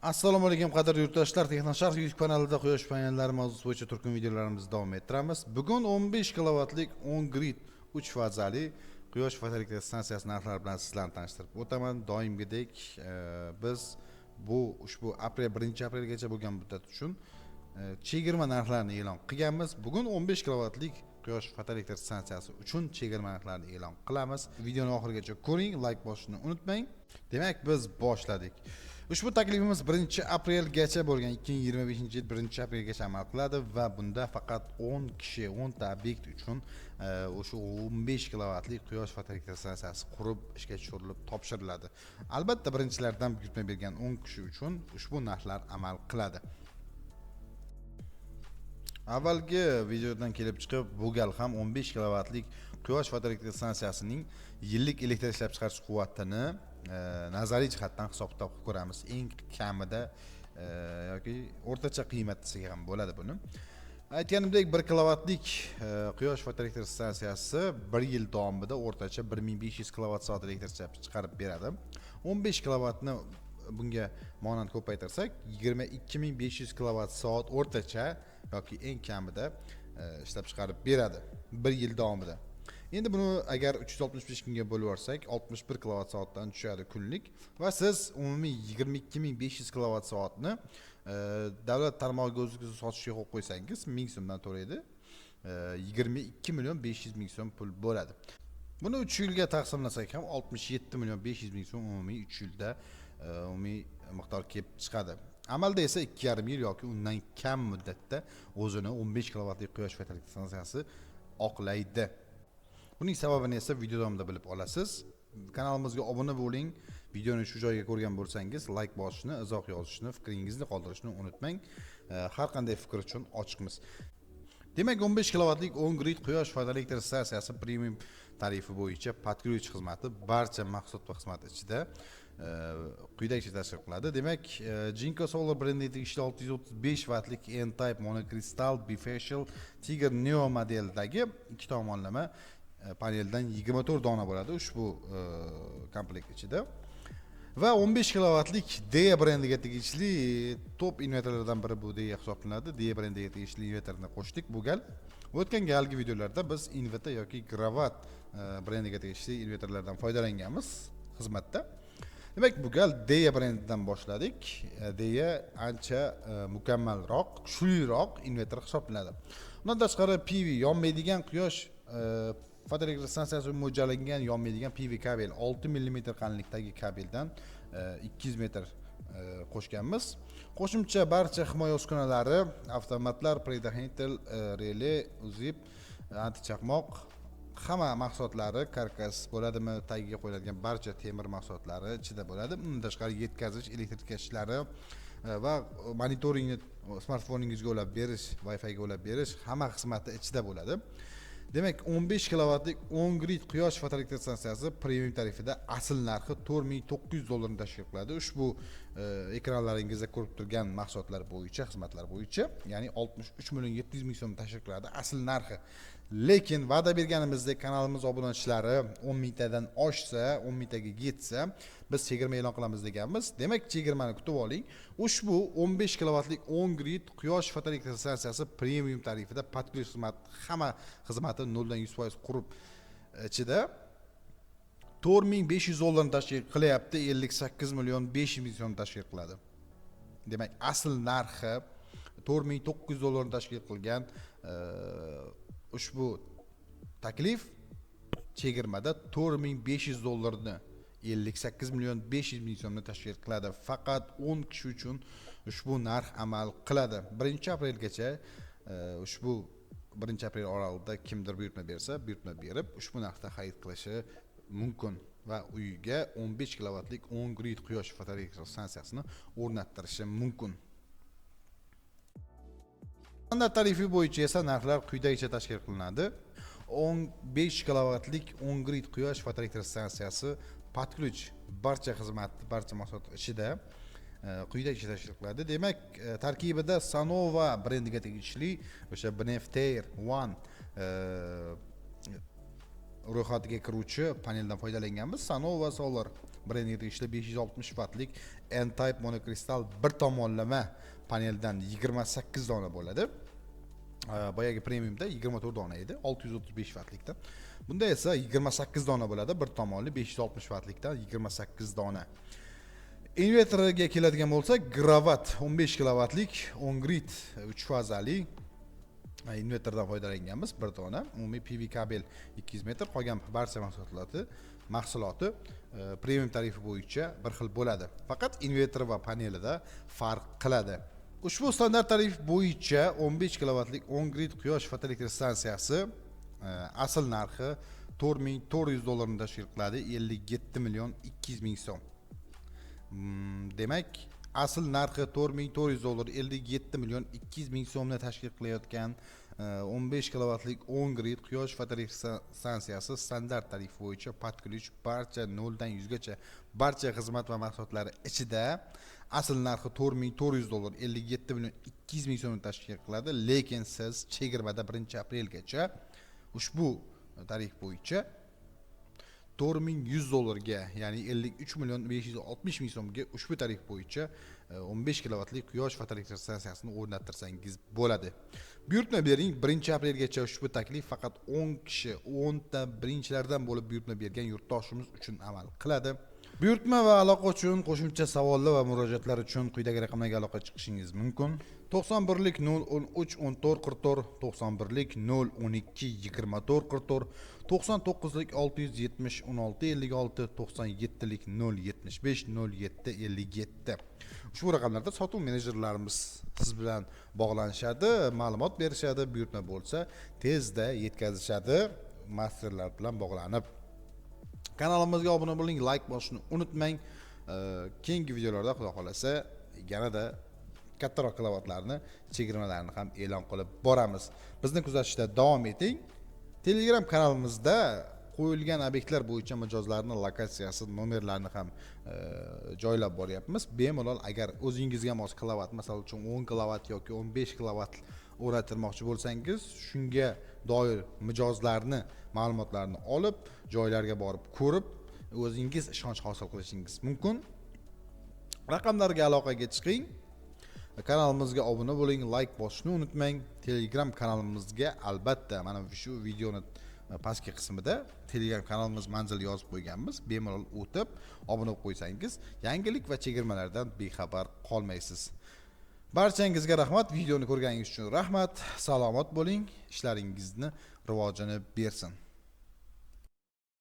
Assalomu alaykum, qadrli yurtdoshlar. Texnosharq YouTube kanalida quyosh panellari mavzusi bo'yicha turkum videolarimizni davom ettiramiz. Bugun 15 kilovatlik 10 grid 3 fazali quyosh fotoelektr stansiyasi narxlari bilan sizlarni tanishtirib o'taman. Doimgidek biz bu ushbu aprel, 1 aprelgacha bo'lgan muddat uchun chegirma narxlarini e'lon qilganmiz. Bugun 15 kilovatlik quyosh fotoelektr stansiyasi uchun chegirma narxlarini e'lon qilamiz. Videoni oxirigacha ko'ring, layk bosishni unutmang. Demak, biz boshladik. Ushbu taklifimiz 1 aprelgacha bo'lgan, 2025 yil 1 aprelgacha amal qiladi va bunda faqat 10 kishi, 10 ta obyekt uchun o'sha 15 kilovatlik quyosh fotoelektr stansiyasi qurib ishga tushirilib topshiriladi. Albatta, birinchilardan buyurtma bergan 10 kishi uchun ushbu narxlar amal qiladi. Avvalgi videodan kelib chiqib, bu gal ham 15 kilovatlik quyosh fotoelektr stansiyasining yillik elektr ishlab chiqarish quvvatini nazariy jihatdan hisob kitob qilib ko'ramiz. Eng kamida yoki o'rtacha qiymat desak ham bo'ladi buni. Aytganimdek, 1 kilovatlik quyosh fotoelektr stansiyasi bir yil davomida o'rtacha 1500 kilovat soat elektr ishlab chiqarib beradi. 15 kilovatni bunga monand ko'paytirsak, 22 500 kilovat soat o'rtacha yoki eng kamida ishlab chiqarib beradi bir yil davomida. Endi buni agar 365 kunga bo'lib yuborsak, 61 kilovat soatdan tushadi kunlik va siz umumiy 22 500 kilovat soatni davlat tarmog'iga o'zingiz sotishga qo'yib qo'ysangiz, 1000 so'mdan to'laydi. 22 million 500 ming so'm pul bo'ladi. Buni 3 yilga taqsimlasak ham, 67 million 500 ming so'm umumiy 3 yilda umumiy miqdor kelib chiqadi. Amalda esa 2,5 yil yoki undan kam muddatda o'zini 15 kilovatlik quyosh fotoelektr stansiyasi oqlaydi. Buning sababini esa video davomida bilib olasiz. Kanalimizga obuna bo'ling. Videoni shu joyga ko'rgan bo'lsangiz, layk bosishni, izoh yozishni, fikringizni qoldirishni unutmang. Har qanday fikr uchun ochiqmiz. Demak, 15 kilovatlik 10 grid quyosh fotoelektr stansiyasi premium tarifi bo'yicha под ключ xizmati, barcha mahsulot va xizmat ichida quyidagicha tashkil qiladi. Demak, Jinko Solar brendiga tegishli 635 vatlik N-Type monokristal bifacial Tiger Neo modelidagi ikki tomonlama paneldan 24 dona bo'ladi ushbu komplekt ichida va 15 kilovatlik Deye brendiga tegishli, top invertorlardan biri bu Deye hisoblanadi. Deye brendiga tegishli invertorni qo'shdik bu gal. O'tgan galgi videolarda biz Inveta yoki Growatt brendiga tegishli invertorlardan foydalanganmiz xizmatda. Demak, bu gal Deye brendidan boshladik. Deye ancha mukammalroq, kuchliroq invertor hisoblanadi. Undan tashqari, PV yonmaydigan quyosh fotoelektr stansiyasi mo'ljallangan yonmaydigan PV kabel, 6 mm qalinlikdagi kabeldan 200 metr qo'shganmiz. Qo'shimcha barcha himoya uskunalari, avtomatlar, предохранитель, rele, УЗИП, antichaqmoq, hamma mahsulotlari, karkas bo'ladimi, tagiga qo'yiladigan barcha temir mahsulotlari ichida bo'ladi. Undan tashqari, yetkazish elektr ishlari va monitoringni smartfoningizga ulab berish, Wi-Fi ga ulab berish, hamma xizmati ichida bo'ladi. Demak, 15 kilovatlik 10 grid quyosh fotoelektr stansiyasi premium tarifida asl narxi 4900 dollarni tashkil qiladi. Ushbu ekranlaringizda ko'rib turgan mahsulotlar bo'yicha, xizmatlar bo'yicha, ya'ni 63 million 700 ming so'm tashkil qiladi asl narxi. Lekin va'da berganimizdek, kanalimiz obunachilari 10 mingtadan oshsa, 10 mingtaga yetsa, biz chegirma e'lon qilamiz deganmiz. Demak, chegirmani kutib oling. Ushbu 15 kilovatlik 10 grid quyosh fotoelektr stansiyasi premium tarifida под ключ xizmat, hamma xizmati 0 dan 100% qurib ichida 4500 dollarni tashkil qilyapti, 58 million 500 ming so'm tashkil qiladi. Demak, asl narxi 4900 dollarni tashkil qilgan ushbu taklif chegirmada 4500 dollarni, 58 million 500 ming so'mni tashkil qiladi. Faqat 10 kishi uchun ushbu narx amal qiladi. 1 aprelgacha, ushbu 1 aprel oralig'ida kimdir buyurtma bersa, buyurtma berib, ushbu narxda xarid qilishi mumkin va uyiga 15 kilovatlik 10 grid quyosh fotoelektr stansiyasini o'rnattirishi mumkin. Standart tarifi bo'yicha esa narxlar quyidagicha tashkil qilinadi. 15 kilovatlik 10 grid quyosh fotoelektr stansiyasi под ключ, barcha xizmat, barcha mahsulot ichida quyidagicha tashkil qiladi. Demak, tarkibida Sunova brendiga tegishli o'sha Beneftair One ro'yxatiga kiruvchi paneldan foydalanganmiz. Sunova Solar brendiga tegishli 560 vattlik N-Type monokristal bir tomonlama paneldan 28 dona bo'ladi. Boyagi premiumda 24 dona edi, 635 vattlikda. Bunda esa 28 dona bo'ladi, bir tomonli 560 vattlikdan 28 dona. Invertorga keladigan bo'lsak, Growatt 15 kilovatlik On-Grid 3 fazali invertordan foydalanganmiz, bir dona. Umumiy PV kabel 200 metr, qolgan barcha mahsuloti premium tarifi bo'yicha bir xil bo'ladi. Faqat invertor va panelida farq qiladi. Ushbu standart tarif bo'yicha 15 kilovatlik On-Grid quyosh fotoelektr stansiyasi asl narxi 4400 dollarni tashkil qiladi, 57 million 200 ming so'm. Demak, asl narxi 4400 dollar, 57 million 200 ming so'mni tashkil qilayotgan 15 kilovatlik On-Grid quyosh fotoelektr stansiyasi standart tarif bo'yicha под ключ barcha 0 dan 100 gacha barcha xizmat va mahsulotlari ichida asl narxi 4400 dollar, 57 million 200 ming so'mni tashkil qiladi. Lekin siz chegirmada 1 aprelgacha ushbu tarif bo'yicha 4100 dollarga, ya'ni 53 million 560 ming so'mga ushbu tarif bo'yicha 15 kilovatlik quyosh fotoelektr stansiyasini o'rnattirsangiz bo'ladi. Buyurtma bering, 1 aprelgacha ushbu taklif faqat 10 kishi, 10 ta birinchilardan bo'lib buyurtma bergan yurtdoshimiz uchun amal qiladi. Buyurtma va aloqa uchun qo'shimcha savollar va murojaatlar uchun quyidagi raqamlarga aloqa chiqishingiz mumkin: 91 013 14 44, 91 012 24 44, 99 670 16 56, 97 075 07 57. Ushbu raqamlarda sotuv menejerlarimiz siz bilan bog'lanishadi, ma'lumot berishadi, buyurtma bo'lsa tezda yetkazishadi masterlar bilan bog'lanib. Kanalimizga obuna bo'ling, layk bosishni unutmang. Keyingi videolarda xudo xohlasa yanada kattaroq kilovatlarni chegirmalarini ham e'lon qilib boramiz. Bizni kuzatishda davom eting. Telegram kanalimizda qo'yilgan obyektlar bo'yicha mijozlarni lokatsiyasi, nomerlarini ham joylab boryapmiz. Bemalol agar o'zingizga mos kilovat, masal uchun 10 kilovat yoki 15 kilovat o'rnatirmoqchi bo'lsangiz, shunga doir mijozlarni ma'lumotlarini olib, joylarga borib ko'rib, o'zingiz ishonch hosil qilishingiz mumkin. Raqamlarga aloqaga chiqing. Kanalimizga obuna bo'ling, layk bosishni unutmang. Telegram kanalimizga albatta mana shu videoni pastki qismida Telegram kanalimiz manzili yozib qo'yganmiz. Bemalol o'tib obuna bo'lib qo'ysangiz, yangilik va chegirmalardan bexabar qolmaysiz. Barchangizga rahmat, videoni ko'rganingiz uchun rahmat. Salomat bo'ling, ishlaringizni rivojini bersin.